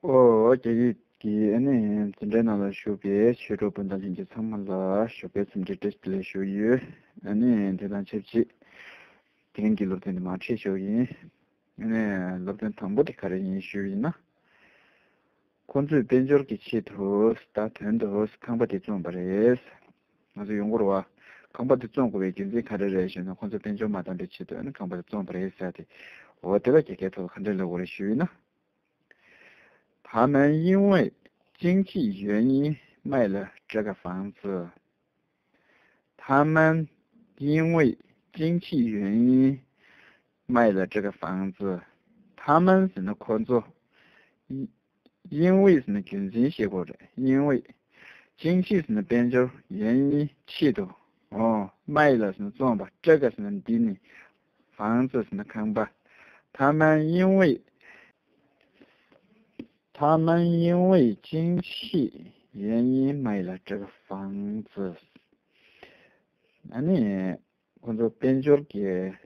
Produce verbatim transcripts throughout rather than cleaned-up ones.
ཨོ། རྒྱ་ཡིག་གི་ཨ་ནི་འཛིན་གྲྭའི་ནང་ལ་བཞུགས་པའི་ཆོས་གྲོགས་སྤུན་ཟླ་ལྷན་རྒྱས་ཚང་མ་ལ་ཞོགས་པའི་འཚམས་འདྲི་བཀྲ་ཤིས་བདེ་ལེགས་ཞུ་ཡི་ཡོད། ཨ་ནི་དེ་དང་ཆབས་ཅིག་དེ་རིང་གི་སློབ་ཚན་འདི་མར་ཁྲིད་ཞུ་ཡིན། ཨ་ནི་སློབ་ཚན་དང་པོ་དེ་ག་རེ་ཡིན་ཞུ་ཡིན་ན། ཁོ་ཚོས་དཔལ་འབྱོར་གྱི་ཆེད་དུ་ད་དོན་དུ་ཁང་པ་དེ་བཙོངས་པ་རེད། ང་ཚོ་ཡོང་གི་རེད་བ། ཁང་པ་དེ་བཙོང་དགོས་པའི་རྒྱུ་མཚན་ག་རེ་རེད་ཞུས་ན། ཁོ་ཚོ་དཔལ་འབྱོར་མ་བཏང་པའི་ཆེད་དུ་ཨ་ནི་ཁང་པ་དེ་བཙོངས་པ་རེད་ཟེར་ཏེ། འོ་དེ་ལ་རྒྱ་སྐད་ཐོག་ལ་ག་འདྲ་ལབ་དགོས་རེད་ཞུས་ན། 他们因为经济原因卖了这个房子。他们因为经济原因卖了这个房子。他们ཟེར་ན་ཁོ་ཚོ། 因为ཟེར་ན་རྒྱུ་མཚན་བཤད་དགོས་རེད། 因为经济ཟེར་ན་དཔལ་འབྱོར། 原因ཆེད་དུ། ཨོ། 卖了ཟེར་ན་བཙོངས་པ། 这个ཟེར་ན་འདི་ནི། 房子ཟེར་ན་ཁང་པ། 他们因为他们因为经济原因卖了这个房子。 ཨ་ནི་ཁོ་ཚོ་དཔལ་འབྱོར་གྱི་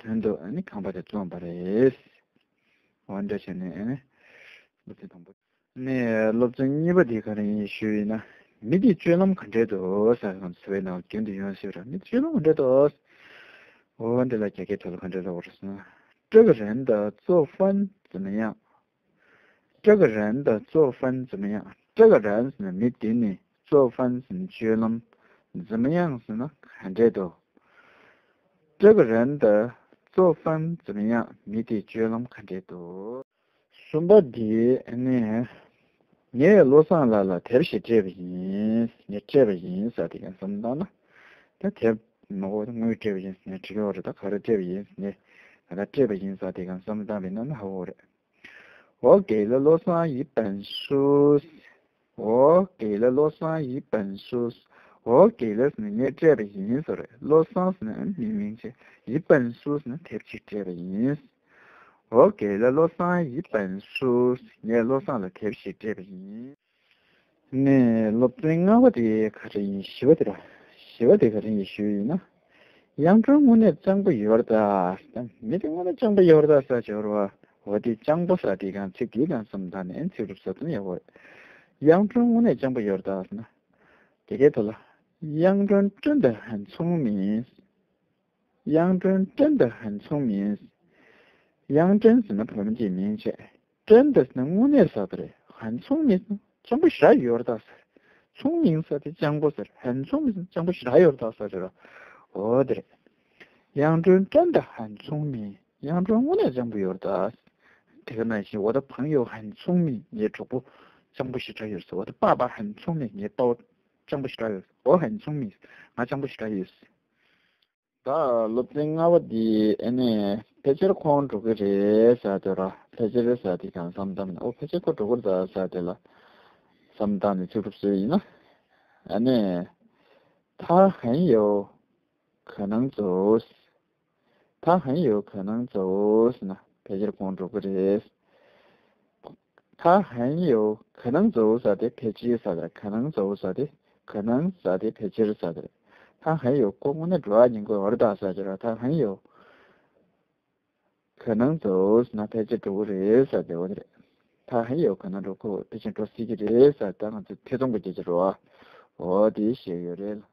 དོན་དུ་ཨ་ནི་ཁང་པ་དེ་བཙོངས་པ་རེད། འོ་འདྲ་བྱས་ནས་ཨ་ནི་སློབ་ཚན་དང་པོ། ནས་སློབ་ཚན་གཉིས་པ་དེ་ག་རེ་ཡིན་ཞུས་ཡིན་ན། མི་དེའི་སྤྱོད་ལམ་ག་འདྲས་འདུག་ཟེར་ང་ཚོ་འཚོ་བའི་ནང་རྒྱུན་དུ་ཡོང་སྲིད་པ་རེད། མི་དེའི་སྤྱོད་ལམ་ག་འདྲས་འདུག་འོ་འདི་ལ་རྒྱ་སྐད་ཐོག་ལ་ག་འདྲས་ལབ་དགོས་རེད་ཟེར་ན། 这个人的作风怎么样？ 这个人的作风怎么样？ 这个人ཟེར་ན་མི་དེ་ནི། 作风ཟེར་ན་སྤྱོད་ལམ། 怎么样ཟེར་ན་ག་འདྲས་འདུག 这个人的作风怎么样？ མི་དེའི་སྤྱོད་ལམ་ག་འདྲས་འདུག་གསུམ་པ་འདི་ནི། ངས་བློ་བཟང་ལགས་ལ་དེབ་ཞིག་སྤྲད་པ་ཡིན། ངས་སྤྲད་པ་ཡིན་ཟེར་དེ་ག་བསམ་བཏང་ན། ད་དེབ་མ་གོ་དངུལ་སྤྲད་པ་ཡིན་ཟེར་ནས་འགྲིག་གི་ཡོད་རེད། ད་ག་རེ་སྤྲད་པ་ཡིན་ཟེར་ནས་ད་ལྟ་སྤྲད་པ་ཡིན་ཟེར་དེ་ག་བསམ་བཏང་བས་ན་ན་ཧ་གོ་རེད། 我给了罗桑一本书。 我给了罗桑一本书。 我给了ཟེར་ན་ངས་སྤྲད་པ་ཡིན་ཟེར་རེད། 罗桑ཟེར་ན་མིའི་མིང་བྱས། 一本书ཟེར་ན་དེབ་ཅིག་སྤྲད་པ་ཡིན། 我给了罗桑一本书。 ངས་བློ་བཟང་ལ་དེབ་ཞིག་སྤྲད་པ་ཡིན། ནས་སློབ་ཚན་ལྔ་པ་དེ་ག་རེ་ཡིན། བཞི་པ་དེ་ར། བཞི་པ་དེ་ག་རེ་ཡིན་ཞུས་ཡིན་ན། 杨春དངོས་གནས་སྤྱང་པོ་ཡོད་རེད་ད། མི་དེ་དངོས་གནས་སྤྱང་པོ་ཡོད་རེད་ད་ཟེར་བྱས་པ་རེད་བ། འོ་དེ་སྤྱང་པོ་ཟེར་དེ་གང་ཚིག་དེའི་གང་བསམ་བཏང་ནས་ཚིག་གྲུབ་ཟབ་ཙམ་ཡག་པོ་རེད། 杨春དངོས་གནས་སྤྱང་པོ་ཡོད་རེད་ད་ཟེར་ན། རྒྱ་སྐད་ཐོག་ལ། 杨春真的很聪明。 杨春真的很聪明。 杨春ཟེར་ན་བུ་མོ་དེའི་མིང་བྱས། 真的ཟེར་ན་དངོས་གནས་ཟེར་བ་རེད། 很聪明ཟེར་ན་སྤྱང་པོ་ཞེ་དྲག་ཡོད་རེད་ད་ཟེར། 聪明ཟེར་དེ་སྤྱང་པོ་ཟེར། 很聪明ཟེར་ན་སྤྱང་པོ་ཞེ་དྲག་ཡོད་རེད་ད་ཟེར་རེད། འོ་དེ་རེད། 杨春真的很聪明。 杨春དངོས་གནས་སྤྱང་པོ་ཡོད་རེད་ད། དེ་ག་ནང་བཞིན། 我的朋友很聪明། ངའི་གྲོགས་པོ་སྤྱང་པོ་ཞེ་དྲག་ཡོད་རེད། 我的爸爸很聪明། ངའི་དཔའ་བོ་སྤྱང་པོ་ཞེ་དྲག་ཡོད་རེད། 我很聪明། ང་སྤྱང་པོ་ཞེ་དྲག་ཡོད་རེད། ད་སློབ་ཚན་ལྔ་པ་འདི་ཨ་ནི་ཕལ་ཆེར་ཁོང་འགྲོ་གི་རེད་ཟེར་དེ་ར། ཕལ་ཆེར་ཟེར་དེ་གང་བསམ་བཏང་ན། ཨོ་ཕལ་ཆེར་ཁོ་འགྲོ་གི་རེད་ཟེར་དེ་ལ་བསམ་བཏང་ནས་ཚིག་གྲུབ་བཟོས་ཡིན་ན། ཨ་ནི། 他很有可能走། 他很有可能走ཟེར་ན་ཕལ་ཆེར་ཁོང་འགྲོ་གི་རེད། 他很有可能走ཟེར་དེ་ཕལ་ཆེར་ཟེར་དེ། 可能走ཟེར་དེ། 可能ཟེར་དེ་ཕལ་ཆེར་ཟེར་དེ། 他很有ཁོ་དངོས་གནས་འགྲོ་ཡག་ཉེན་ཁ་ཡོད་རེད་ད་ཟེར་གྱི་རེད། 他很有可能走ཟེར་ན་ཕལ་ཆེར་འགྲོ་གི་རེད་ཟེར་དེ་འོ་དེ་རེད། 他很有可能འགྲོ། ཁོ་ཕལ་ཆེར་འགྲོ་སྲིད་ཀྱི་རེད་ཟེར། ད་ང་ཚོ་ཐེ་ཚོམ་གྱི་རྒྱུ་ཅིག་རེད་བ། འོ་དེ་བཤད་ཡོད་རེད་ལ།